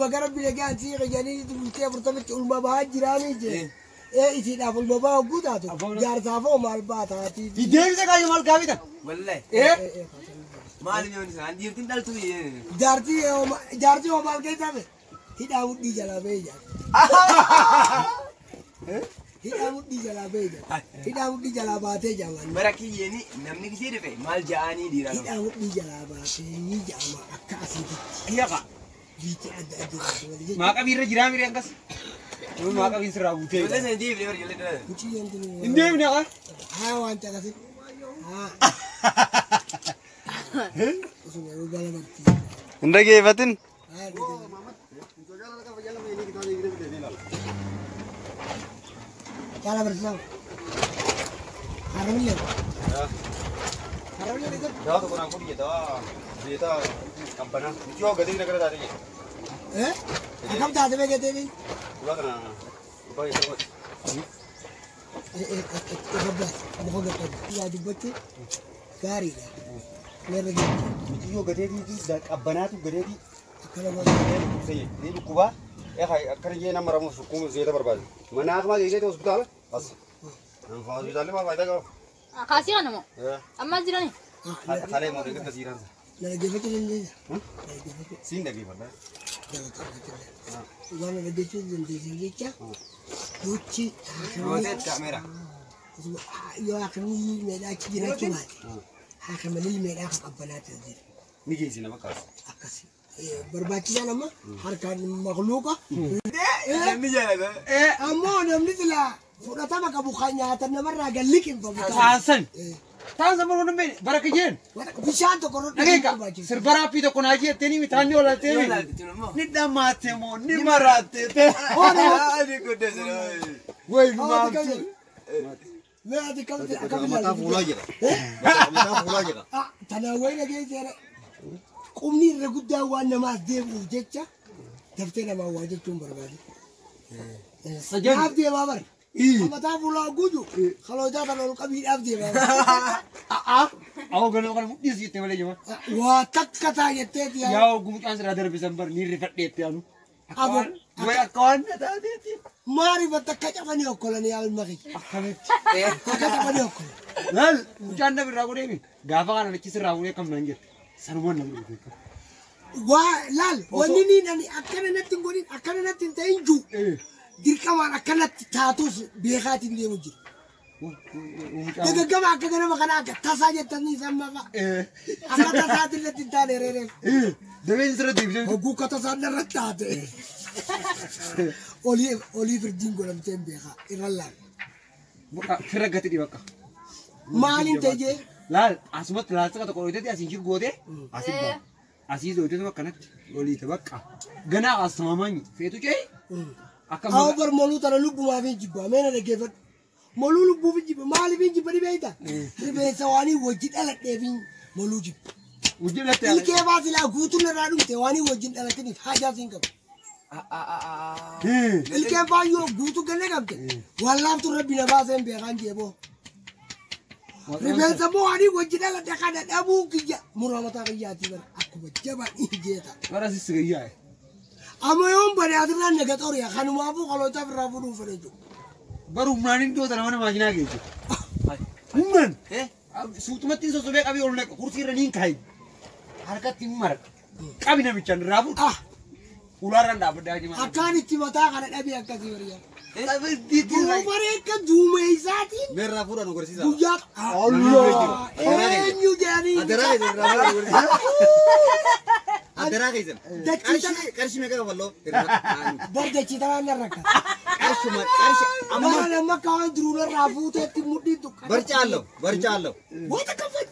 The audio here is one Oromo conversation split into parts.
Bagara biyya gaansi qiyanii bultee 40tti ulma bahaa jiraanii jee. Ee isiidhaaf ulma bahaa hogguu taatu jaarsaafoo maal baataati. Deebisa kaayyo maal gaafitan? Wallahi. Ee. Maali yoon isaan dhiirtiin dhaltu. Jaartii jaartii hoo maal keessa hafe? Hidhaa mudhii jalaa bahee jaarti. Hidhaa mudhii jalaa bahee jaarti. Hidhaa mudhii jalaa baatee jaaman. Bara kiyyeeni namni gisee dhufe maal ja'anii dhiiraa. Hidhaa mudhii jalaa baatee jaama akka asiititti. Yaqa. Biitti adda adda jirtu walii jechuudha. Maa qabiirra jiraa miree akkas. Maa qabiin sirraa buutee. Ijoollee sana deebine bara ijoollee dhala. Muciyyaan tun. Hin deemne qa. Haa waan caqasin. Haa. Osuma yeroo gala bartii. Hin dhageeffatin. Haa. Cala bersama. Haramnya. Haramnya dekat. Daa tokko naan godhi jedha. Zeeta qabbanaa. Miti hoo gatii nagara taate jedha. Eh? Akam taate be gete ni? Ulaa kana gubbaa keessa godhi. Eh eh eh gabba. Muka gabba. Ya dubbachu gaariidha. Nerra jecha. Miti yoo gateetii qabbanaatu gateetii. Akkana godha. Ni dhukkubaa. Akkana jee nama ramuuf sukkuuma zeeta barbaade. Mana akkuma geessite hospitaala. As. Hospitaalli maal faayidaa qaba? Kaasii kana moo? Ammaa jirani? Kalee moo deeggarta siiraan. Na dhaggeeffachuu dandeessa. Na dhaggeeffachuu. Siin dhaggeeffadha. Waan na dhaggeeffachuu dandeessa jecha. Gochi Rootee kaameera. yoo haakimni meedhaa achi jiraachuu baate haakimni meedhaa kan qabbanaatti jira. Ni geessina bakka as. Akkasi. Barbaachisaan amma harkaan makluuqa. Namni jaalata. Ammoo namni silaa fudhatama qabu kan nyaatan namarraa gad liqimfamu. Taansan. Taansan baruu hin beekne bara kiyyeen. Bishaan tokko irra Dhageeka. Sirba raappii tokko naa jettee ni mitaanni oolantee mi. Ni dhamaatte moo ni maraatte. Ani guddisa. Wayi maamtu. Mee ati kamti akkam Mataa fuulaa jedha. Mataa fuulaa jedha. Tanaan wayi dhageesseera. Qubni irra guddaa waan namaaf deebi'uuf jecha daftee namaa waa jechuun barbaade. Sajan. Naaf deemaa bara. Mataa fuulaa guutu kalootaa kana ol qabiidhaaf deemaa bara. Awwa ganama kana mudhiis jettee malee jama. Waa takka taa jetteeti yaa. Yaa oguu mucaan sirraa darbisan bar ni rifadheetti yaanu. Abo. Wayi akka waan na taateeti. Maariif akka cabanii okkolanii yaa ilma kiyya. Akkamitti. Akka cabanii okkolan. Laal mucaan na birraa godheemi gaafa kana achi sirraa fuudhee kam naan jette. Sanumaan namni dhufe. Waa laal wanni niin ani akkana natti hin godhin akkana natti hin ta'in jiru. Dirqamaan akkanatti taatus beekaatiin deemu jira. Dagaggama akka ganama kana akka tasaa jettanii samma fa'a. Akka tasaatiin natti hin taane reereef. Dameen sirra deebisee. Hogguu akka tasaan narra taate. Olii olii firdiin godhamtee hin beekaa irra laal. Firra gati dhibakka. Maaliin ta'e jee? Laal asumatti laastika tokko dhoyteeti asiin shir gootee asii ba'a. Asii dhoyteetuma akkanatti oliite bakka. Ganaa asamamanyi feetu cee akka Awwa bar moluu tana lubbumaaf hin jibba mee na dhaggeeffadhu. Moluu lubbuuf hin jibba maaliif hin jibba ni beekta? Rifeensa waanii wajji dhaladheef hin moluu jibba. Wajjin dhatte. Ilkee baasilaa guutuun irraa dhumte waanii wajjin dhalatiniif haajaa siin qabu. Ilkeen faayyoo guutuu ganna qabde waan laaftu rabbi na baaseen beekaan jeeboo. Rifeensa immoo waanii wajji dhaladhe kana dhabuu kiyya muraa mataa kiyyaatii bara akkuma jabaa jeeta. Bara sisi gayyaa. Amma yoon bane asirraan naga xoriya kanumaafuu kalootaaf irraa fuudhuun fedhe jechuudha. Bara humnaan hin doota nama maashinaa geessu. Humnaan. Suutumatti sosobee qabii ol naqa kursii irra niin kaayi. Harkatti hin mara. Qabi namichaan irraa fuudhu. Ulaarraan dhaabbadhaa jimaa. Akkaan itti mataa kana dhabee akkasii bariyaa. Duubaree akka duumeessaatiin Meerraa fuudhan agarsiisa. guyyaa Allah eenyu jedhanii Adaraa keessan irraa fuudhan agarsiisa. Adaraa keessan. Dachii Qarshii meeqa kafalloo? bar dachii tanaan narra akka. Qarshuma qarshii amma Amma nama akka waan jiruun irraa fuuteetti mudhiin tuqqa. barcaa allahu barcaa allahu. Wanta kaffal.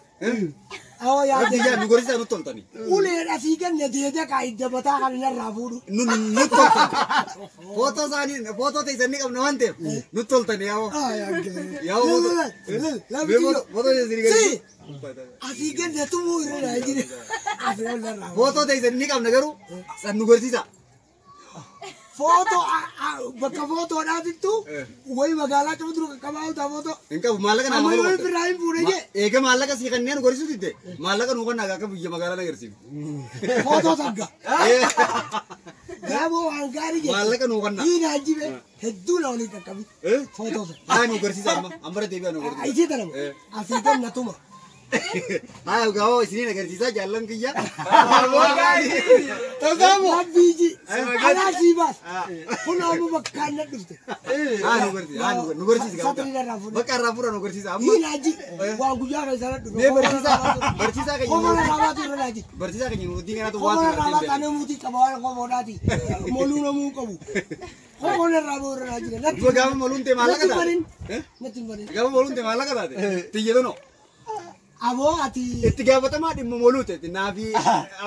Awwa Rabbi yaadde. yaa nu gorsisaa nutti toltani. Uleen asii ganna deede kaa idda mataa kana narraa fuudhu. Nu nutti toltani. Footoo isaanii footoo teessan ni qabna waan ta'eef nutti toltani yaa'oo. Ah yaadde. Yaa'oo footoo footoo teessan ni Si qabna. asii ganna tumuu irra naa jire. Asii ol narraa fuudhu. Footoo teessan ni qabna garuu san nu gorsisaa. Footoo bakka footoodhaatittu wayi magaalaa cuma dura qaqqabaa ta'a footoo. Hin qabu maallaqa naa Amma yoo kafaluu irraa hin fuudhe jee Eega maallaqa sii kanneen gorsisuu didde maallaqa nuu kannaa akka biyya magaalaa na agarsiifu. footoo tagga. Gaaboo waan gaarii jette. Maallaqa nuu kenna. Hiin hajjibe hedduu na waliin qaqqabi. Footoo sana. Haa nu garsiisa amma. Amma deebi'aa nu garsiisa. Isii tana asii ganna tuma. Haa gaawoo isiniin agarsiisaa jaallan kiyya. Rabbiiji alaa sii baas. Kun ammoo bakkaan na dhufte. Haa nu garsiisa. Haa nu garsiisa. Satrii irraa fuudhe. Bakka irraa fuudha nu garsiisa amma. Hiin hajji waan guyyaa keessa na dhufe. Mee barsiisaa barsiisaa keenya. Komola raabaa turre laaji. Barsiisaa keenya nuti kanaatu waan Komola raabaa kana muti qaba waan komoodhaati. Moluu namuu qabu. Komola raabaa irra laaji. Dura gaafa moluun ta'e maallaqa Natti hin taate. Natti hin barin. Gaafa moluun ta'e maallaqa taate. Xiyyeetanoo. Aboo ati. Itti gaafatamaa dhimma moluu ta'e naafi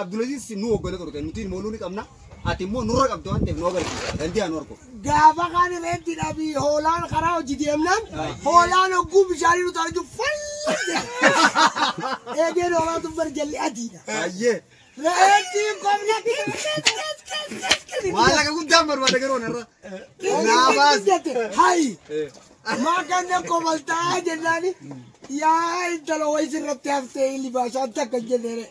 Abdulaziz nu hoggana turte nuti moluu ni qabna. Ati immoo nurra qabdu waan ta'eef nu agarsiisa. Dandiyaa nu argu. Gaafa kaan reettidhaa fi hoolaan karaa hojii deemnaan hoolaan hogguu bishaanii nuti argu fayyaa. Eegeen hoolaan tun bar jalli adiidha. Ayyee. Reettiin qofna Maallaqa guddaan barbaada garuu narra. Naafaas. Hayi. Maa kanna komaltaa jennaani yaa intala wayii sirratti haftee libaashaan takka hin jenneere.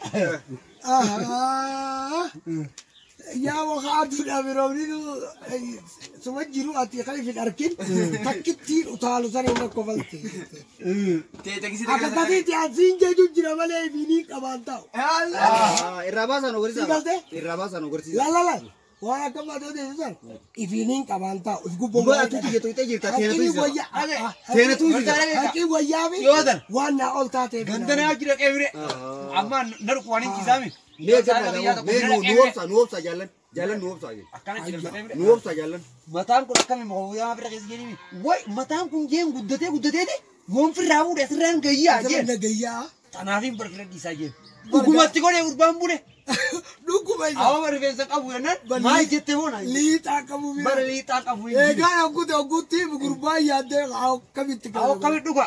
Yaa waxa aduudhaaf roobni suma jiru ati kan ifin arkin takkittiin utaalu sana hin kofalte. Akka tatiitti asiin jechuun jira malee ifinii qabaan ta'u. Irraa baasaa nu Si galtee? agarsiisa. Irraa baasaa nu agarsiisa. Lala waan akka maatoo deessisan ifiniin qabaan ta'u. If gubboo Gubbaa atuuti jettu itee jirta teenatu Haqqini isa. wayyaa. Teenatu isa. Haqqi wayyaa fi Yoodan. waan naa ol taateef. Gandanaa jira qeebire. Amma narku waan hin ciisaami. Mee gannaa mee nu obsa nu obsa jaallan jaallan nu obsa Akkana jira qeebire. nu obsa jaallan. Mataan kun akkami maqaa bira keessa jedhimi. Way mataan kun jeen guddatee guddateeti yoon firraa fuudhe asirraan gayyaa jeen. Nagayyaa. Kanaaf hin barfira dhiisaa jeen. Dhugumatti godhee gurbaan bule. Dhuguma isa. Awwa rifeensa qabu jennaan maal jette boona. Liixaa qabu bira. Bara liixaa qabu hin jiru. Eegaan hogguute hogguutti gurbaan yaaddee akkamitti Awwa akkami dhuga.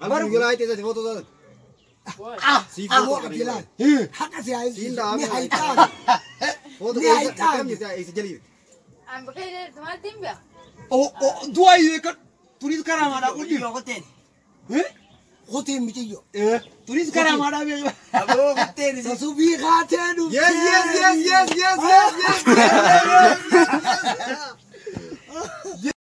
Amma nu jalaa itee footoo taatan. Si Aboo footoo ati laal. Haqa si haa Siin dhaame. Ni hayxaan. Footoo Ni hayxaan. akkam jirti isa jalii. An bakka maaltiin bi'a? Du'a iyyuu kan tunis karaa maadhaa kun jiru. Qoteen miciyyo. Tunis karaa maadhaa beeku. Aboo kuteen. Sasubii kaatee dhuftee. Yes yes yes yes yes yes yes.